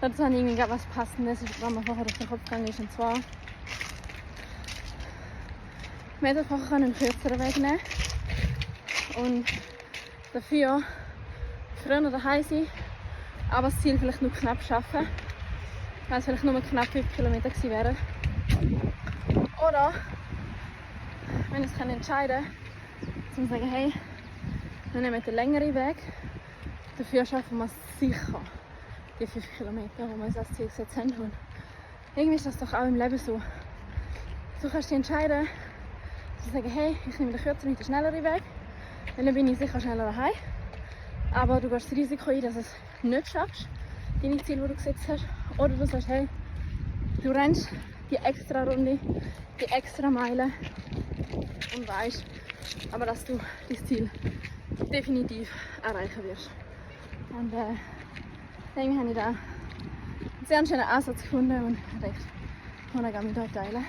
Dazu habe ich irgendwie was Passendes, was mir vorher durch den Kopf gegangen ist. Und zwar, man hätte einfach einen kürzeren Weg nehmen und dafür früher daheim sein, aber das Ziel vielleicht nur knapp schaffen, weil es vielleicht nur knapp 5 Kilometer gewesen wären. Oder, wenn ich es entscheiden kann, zu sagen, hey, wir nehmen den längeren Weg, dafür schaffen wir sicher die 5 Kilometer, die wir uns als Ziel gesetzt haben. Und irgendwie ist das doch auch im Leben so. Du kannst dich entscheiden, zu sagen, hey, ich nehme den kürzeren und den schnelleren Weg, dann bin ich sicher schneller daheim. Aber du gehst das Risiko ein, dass du es nicht schaffst, deine Ziele, die du gesetzt hast. Oder du sagst, hey, du rennst die extra Runde, die extra Meile und weißt aber, dass du dein Ziel definitiv erreichen wirst. Und irgendwie habe ich da einen sehr schönen Ansatz gefunden und ich dachte, ich kann ihn mit euch teilen.